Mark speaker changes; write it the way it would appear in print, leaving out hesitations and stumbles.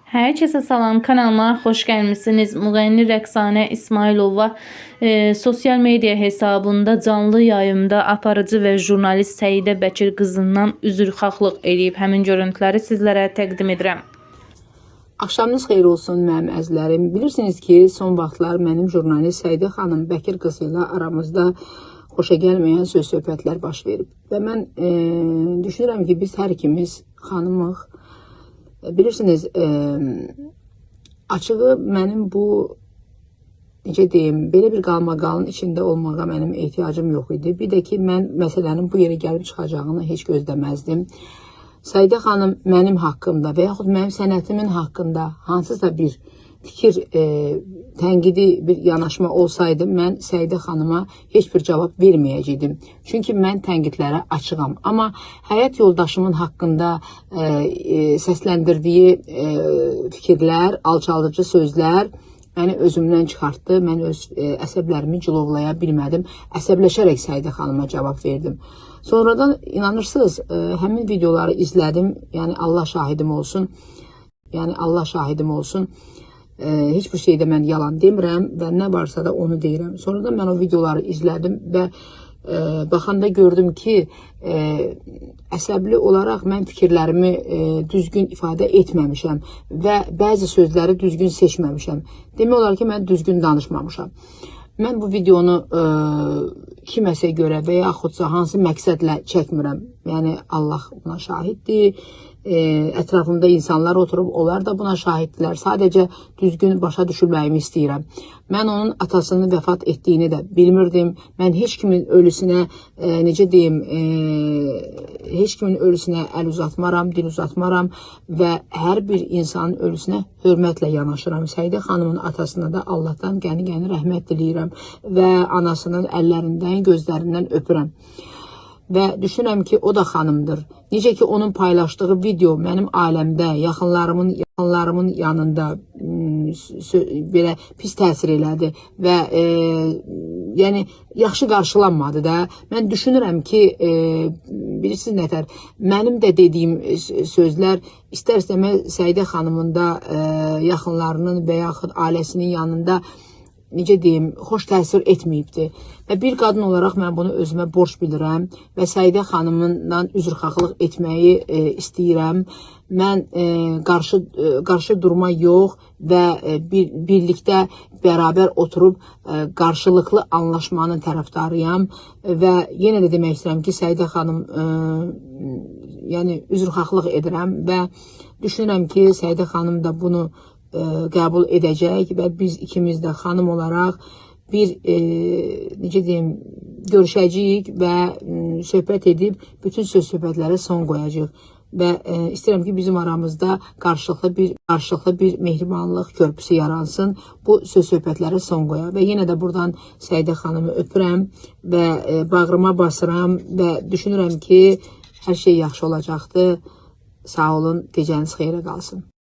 Speaker 1: Herkese salam, kanalıma hoş gelmişsiniz. Müğənni Rəqsanə İsmayılova sosyal media hesabında canlı yayımda aparıcı və jurnalist Səidə Bəkir qızından üzrxahlıq eləyib. Həmin görüntüləri sizlərə təqdim edirəm.
Speaker 2: Axşamınız xeyir olsun mənim əzizlərim. Bilirsiniz ki, son vaxtlar mənim jurnalist Səidə xanım Bəkir qızı ilə aramızda xoşa gəlməyən söz söhbətlər baş verib. Və mən düşünürəm ki, biz hər ikimiz xanımıq. Bilirsiniz, açığı mənim bu necə deyim, belə bir qalmaqalın içində olmağa mənim ehtiyacım yox idi. Bir də ki, mən məsələnin bu yerə gəlib çıxacağını heç gözləməzdim. Səidə xanım mənim haqqımda və yaxud mənim sənətimin haqqında hansısa bir fikir, tənqidi bir yanaşma olsaydı, mən Səidə xanıma heç bir cavab verməyəcəkdim. Çünki mən tənqidlərə açığam. Amma həyat yoldaşımın haqqında səsləndirdiyi fikirlər, alçaldıcı sözlər məni özümdən çıxartdı. Mən öz əsəblərimi cilovlaya bilmədim. Əsəbləşərək Səidə xanıma cavab verdim. Sonradan inanırsınız, həmin videoları izlədim. Yəni Allah şahidim olsun. Yəni Allah şahidim olsun. Heç bir şeydə mən yalan demirəm və nə varsa da onu deyirəm. Sonradan mən o videoları izlədim və baxanda gördüm ki, əsəbli olaraq mən fikirlərimi düzgün ifadə etməmişəm və bəzi sözləri düzgün seçməmişəm. Demək olar ki, mən düzgün danışmamışam. Mən bu videonu kiməsə görə və yaxudsa hansı məqsədlə çəkmirəm. Yəni Allah buna şahiddir. Ətrafımda insanlar oturub, onlar da buna şahiddirlər. Sadəcə düzgün başa düşülməyimi istəyirəm. Mən onun atasının vəfat etdiyini də bilmirdim. Mən heç kimin ölüsünə, necə deyim, heç kimin ölüsünə əl uzatmaram, dil uzatmaram və hər bir insanın ölüsünə hörmətlə yanaşıram. Səidə xanımın atasına da Allahdan qəni-qəni rəhmət diləyirəm və anasının əllərindən, gözlərindən öpürəm. Və düşünürəm ki, o da xanımdır. Necə ki, onun paylaşdığı video mənim ailəmdə, yaxınlarımın yanında belə pis təsir elədi və yəni yaxşı qarşılanmadı da. Mən düşünürəm ki, bilirsiniz nətər, mənim də dediyim sözlər istər-istəməz Səidə xanımın da yaxınlarının və yaxud ailəsinin yanında necə deyim, xoş təsir etməyibdi. Və bir qadın olaraq mən bunu özümə borc bilirəm və Səidə xanımından üzrxahlıq etməyi istəyirəm. Mən qarşı durma yox və birlikdə bərabər oturub qarşılıqlı anlaşmanın tərəfdarıyam və yenə də demək istəyirəm ki, Səidə xanım yəni üzrxahlıq edirəm və düşünürəm ki, Səidə xanım da bunu qəbul edəcək və biz ikimiz də xanım olaraq bir necə deyim, görüşəcəyik və söhbət edib bütün söz söhbətlərə son qoyacağıq və istəyirəm ki, bizim aramızda qarşılıqlı bir mehribanlıq körpüsü yaransın. Bu söz söhbətlərə son qoyaq və yenə də buradan Səidə xanımı öpürəm və bağrıma basıram və düşünürəm ki, hər şey yaxşı olacaqdır. Sağ olun, gecəniz xeyrə qalsın.